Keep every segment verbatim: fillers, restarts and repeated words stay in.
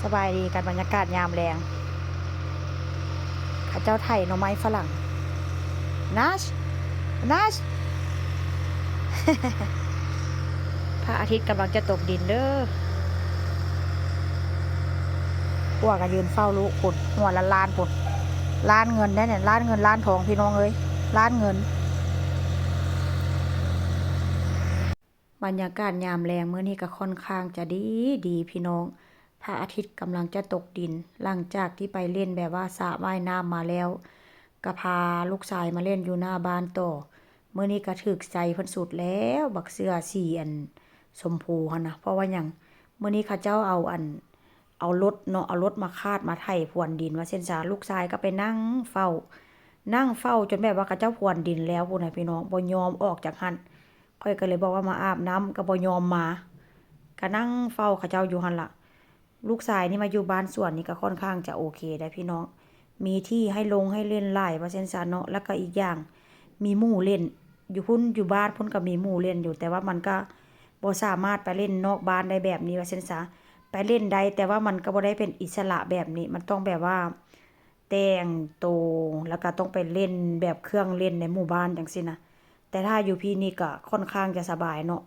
สบายดีกัน บรรยากาศยามแลง เขาเจ้าไถหน่อไม้ฝรั่ง นัช นัช พระอาทิตย์กำลังจะตกดินเด้อ พวกก็ยืนเฝ้าลูกพุ้น หัวละล้านพุ้น ล้านเงินได้เนี่ย ล้านเงินล้านทองพี่น้องเอ้ย ล้านเงิน บรรยากาศยามแลงมื้อนี้ก็ค่อนข้างจะดีดีพี่น้อง พระอาทิตย์กำลังจะตกดิน หลังจากที่ไปเล่นแบบว่าสระว่ายน้ำมาแล้ว ก็พาลูกชายมาเล่นอยู่หน้าบ้านต่อ มื้อนี้ก็ถืกใจเพิ่นสุดแล้ว บักเสื้อสีอันชมพูหั้นนะ เพราะว่าหยัง มื้อนี้เขาเจ้าเอาอัน เอารถเนาะ เอารถมาคาดมาไถพรวนดินว่าซั่นซะ ลูกชายก็ไปนั่งเฝ้า นั่งเฝ้าจนแบบว่าเขาเจ้าพรวนดินแล้วพู้นน่ะพี่น้อง บ่ยอมออกจากหั้น ข้อยก็เลยบอกว่ามาอาบน้ำ ก็บ่ยอมมา ก็นั่งเฝ้าเขาเจ้าอยู่หั้นล่ะ ลูกชายนี่มาอยู่บ้านสวนนี่ก็ค่อนข้างจะโอเคได้พี่น้อง มีที่ให้ลงให้เล่นหลายว่าซั่นซะเนาะ แล้วก็อีกอย่าง มีหมู่เล่น อยู่พุ้น อยู่บ้านพุ้นก็มีหมู่เล่นอยู่ แต่ว่ามันก็บ่สามารถไปเล่นนอกบ้านได้แบบนี้ว่าซั่นซะ ไปเล่นได้ แต่ว่ามันก็บ่ได้เป็นอิสระแบบนี้ มันต้องแบบว่า แต่งโตว แล้วก็ต้องไปเล่นแบบเครื่องเล่นในหมู่บ้านจั่งซี้นะ แต่ถ้าอยู่พี้นี่ก็ค่อนข้างจะสบายเนาะ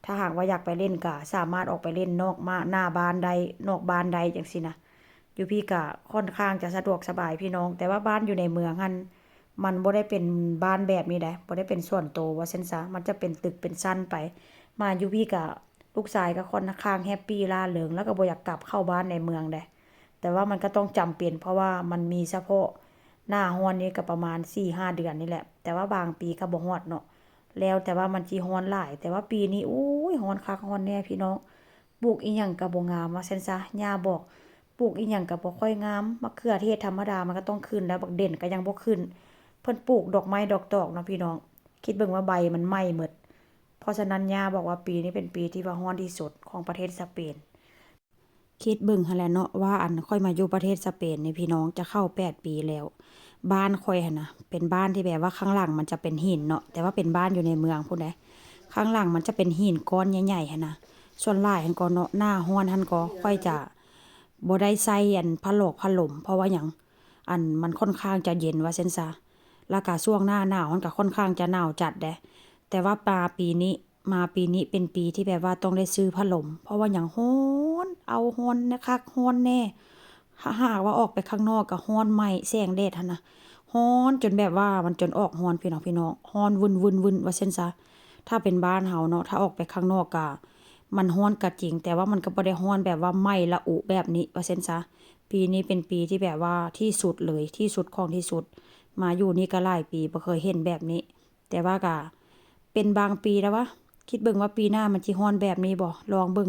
ถ้าหากว่าอยากไปเล่นก็สามารถออกไปเล่นนอกมา หน้าบ้านได้ นอกบ้านได้จั่งซี้นะ อยู่พี้ก็ค่อนข้างจะสะดวกสบายพี่น้อง แต่ว่าบ้านอยู่ในเมืองหั้น มันบ่ได้เป็นบ้านแบบนี้ได๋ บ่ได้เป็นส่วนโตวว่าซั่นซะ มันจะเป็นตึกเป็นชั้นไป มาอยู่พี้ก็ ลูกชายก็ค่อนข้างแฮปปีร่าเริง แล้วก็บ่อยากกลับเข้าบ้านในเมืองได๋ แต่ว่ามันก็ต้องจำเป็น เพราะว่ามันมีเฉพาะหน้าร้อนนี่ก็ประมาณสี่ห้าเดือนนี่แหละ แต่ว่าบางปีก็บ่ฮอดเนาะ แล้วแต่ว่ามันสิร้อนหลาย แต่ว่าปีนี้ โอ๊ย ร้อนคักร้อนแน่พี่น้อง ปลูกอิหยังก็บ่งามว่าซั่นซะ ย่าบอก ปลูกอิหยังก็บ่ค่อยงาม มะเขือเทศธรรมดามันก็ต้องขึ้นแล้ว บักเด่นก็ยังบ่ขึ้น เพิ่นปลูกดอกไม้ดอกตอกเนาะพี่น้อง คิดเบิ่งว่าใบมันไหม้หมด เพราะฉะนั้นย่าบอกว่าปีนี้เป็นปีที่ว่าร้อนที่สุดของประเทศสเปน คิดเบิ่งหั้นแหละเนาะ ว่าอันข้อยมาอยู่ประเทศสเปนนี่พี่น้อง จะเข้าแปดปีแล้ว บ้านข้อยหั้นนะ เป็นบ้านที่แบบว่าข้างหลังมันจะเป็นหินเนาะ แต่ว่าเป็นบ้านอยู่ในเมืองพู้นเด้ ข้างหลังมันจะเป็นหินก้อนใหญ่ๆหั้นนะ ส่วนหลายหั้นก็เนาะ หน้าร้อนหั้นก็ข้อยจะบ่ได้ใส่อันผ้าหลอกผ้าหลม เพราะว่าหยัง อันมันค่อนข้างจะเย็นว่าซั่นซะ แล้วก็ช่วงหน้าหนาวมันก็ค่อนข้างจะหนาวจัดเด้ แต่ว่ามาปีนี้ มาปีนี้เป็นปีที่แบบว่าต้องได้ซื้อผ้าหลม เพราะว่าหยัง ร้อน เอาร้อนนะคัก ร้อนแน่ ถ้าหากว่าออกไปข้างนอกก็ร้อนไหม้ แสงแดดหั้นนะ ร้อนจนแบบว่ามันจนออกฮ้อนพี่น้อง พี่น้อง ร้อนวึ่นๆๆ ว่าซั่นซะ ถ้าเป็นบ้านเฮาเนาะ ถ้าออกไปข้างนอกก็ มันร้อนก็จริง แต่ว่ามันก็บ่ได้ร้อนแบบว่าไหม้ระอุแบบนี้ว่าซั่นซะ ปีนี้เป็นปีที่แบบว่าที่สุดเลย ที่สุดของที่สุด มาอยู่นี่ก็หลายปีบ่เคยเห็นแบบนี้ แต่ว่าก็เป็นบางปีแล้ววะ คิดเบิ่งว่าปีหน้ามันสิร้อนแบบนี้บ่ ลองเบิ่ง